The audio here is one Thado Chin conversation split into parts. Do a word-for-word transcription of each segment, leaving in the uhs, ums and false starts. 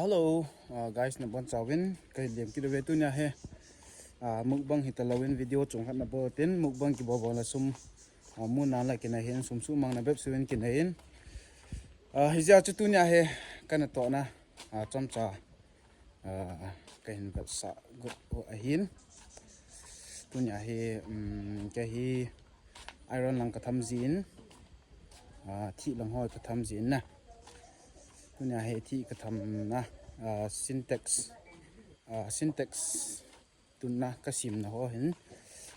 Hello, uh, guys, nabonchauvin kahin lem kit uve tunia hi. Uh, mukbang hita louvin video chomkhat nabol tin, mukbang kibol bol a sum, uh, mu nalai kinei hin, sum sumang na bep suvin kinei in. Uh, hijeh chun tunia hi kanatohna, uh, chomcha, uh, kahin vetsah got u ahin. Tunia hi, um, kei hi iron lang katham jin, uh, thih lang ho katham jin na. Tunia hi thih kathamna, ah, Sintex, ah, Sintex tunna kasemna ho hin,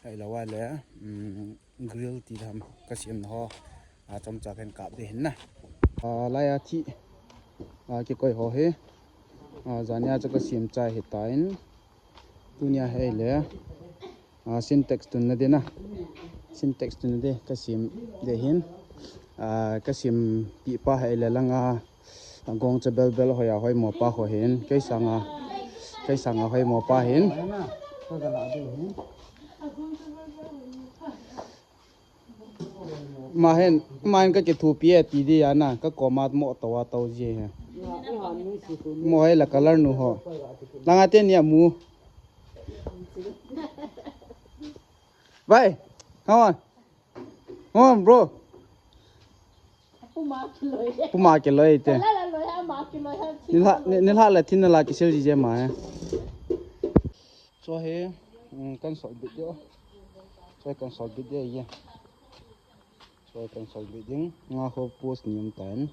ahilou le, um, grill ti ham kasemna ho, ah, chomcha kahin kap ding ahin na. Ah, laiya thih, ah, kikoi ho hi, ah, jania chu kasem chai hitan. Tunia hi le, ah, Sintex tunna ding na. Sintex tunna ding kasem ding ahin. Ah, kasempeh pa hi le langa, ah, gongcha bel bel hoiya hoimo pa ho hin. Kei sanga, kei sanga hoimo pa hin. Ama hin, ama hin kakithopi e ti dia na, kakoma mo tou a tou ji hi. Mo hi la color nu ho. Langa teni amu. Vai, come on. Come on, bro. Puma kiloi. Puma kiloi te. Lala loi ha, ma kiloi ha. Nilhah, ni-, nilhah le thin la kisil ji je ma he. Chu hi, um, kan sol bit ding. Chu kan sol bit ding ye. Chu kan sol bit ding. Nga ho post ni um tan.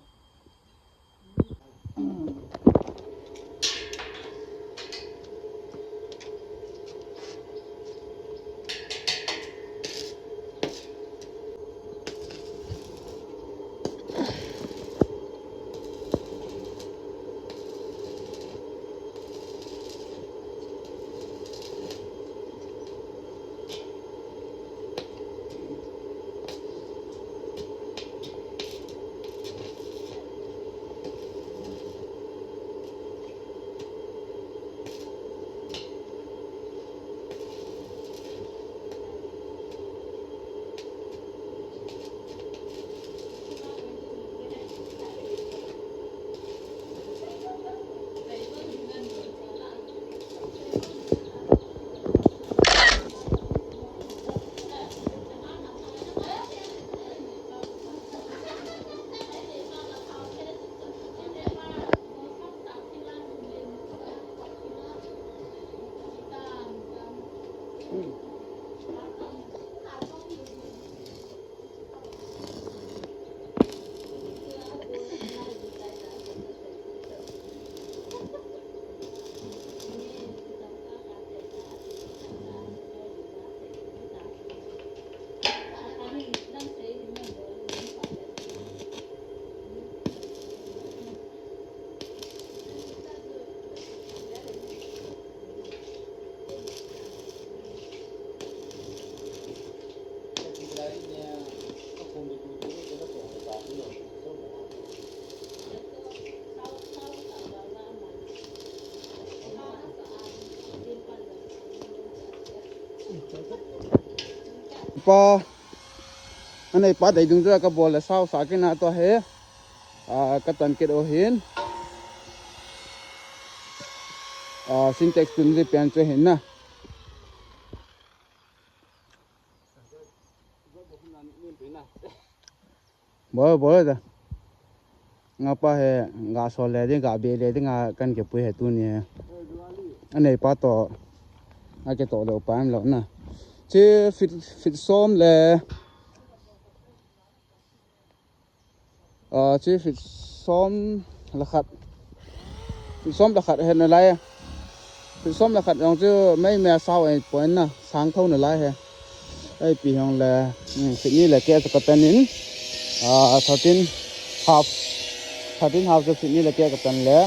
Pa, anei pa dei dung chu kabol le sao sa kit na to he. Ah, katan kit u hin. Ah, Sintex tun ji pen chu hin na. Bol, bol da. Nga pa he, nga sol le ding, nga be le ding, nga kan kipui he tuni he. Anei pa to, nga kitoh lou pa em lou na. Chi feet, feet som le, ah, chi feet som le khat. Feet som le khat he nalai. Feet som le khat jong chu mei mei a sao e poi na, sang thou nalai he. Ei pi hong le, um, feet ni le keh chu katan in, ah, thirteen half, thirteen half chu feet ni le keh katan le,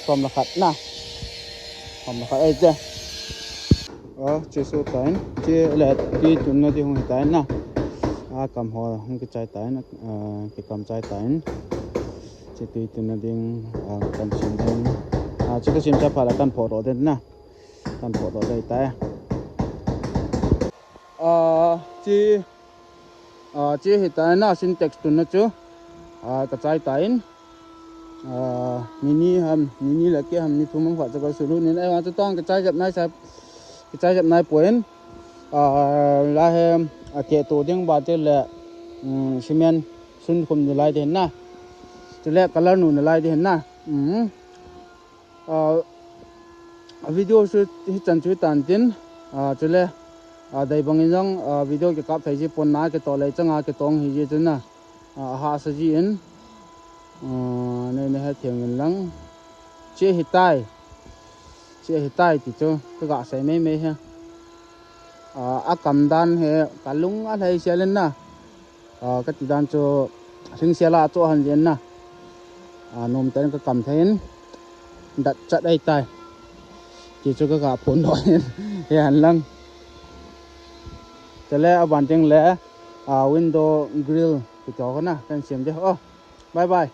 som le khat na. Som le khat ei che. Ah, che su tain, che le tui tunna ding hung hitan na. Ah, kam ho hung kichai tain, ah, kikam chai tain. Che tui tunna ding, ah, kan sem ding. Ah, che kasim chai phat le kan phoh doh ding na. Kan phoh doh ding tai. Ah, che, ah, che hitan na Sintex tunna chu. Ah, kachai tain. Nini ham, nini le keh ham, ni thum ham khat chu ka sulu nin, ei, ma chu tong kichai jep nai sa, kichai jep nai poi in. Lahe, a keh to ding ba te le, cement sun khum nalai ding na. Chule color nu nalai ding na. A video chu hichan chu tan tin, chule, dei bang in jong, video kikap thei ji pon na, kitoh lei chang a kitong hi ji chu na. Ahahsa ji in, nei, nei he theng in lang. Che hitai. Che hitai ti chu, ka ga sei mei mei he. Akam dan he, ka lung alhai sel in na. Kati dan chu, hing sel a chu han ji in na. Nom ten ka kam thei in, dat chat ei tai. Ti chu ka ga phun doh in, he han lang. Chule aban ding le, window grill, kiti ho na, kan sem de. Oh, bye bye.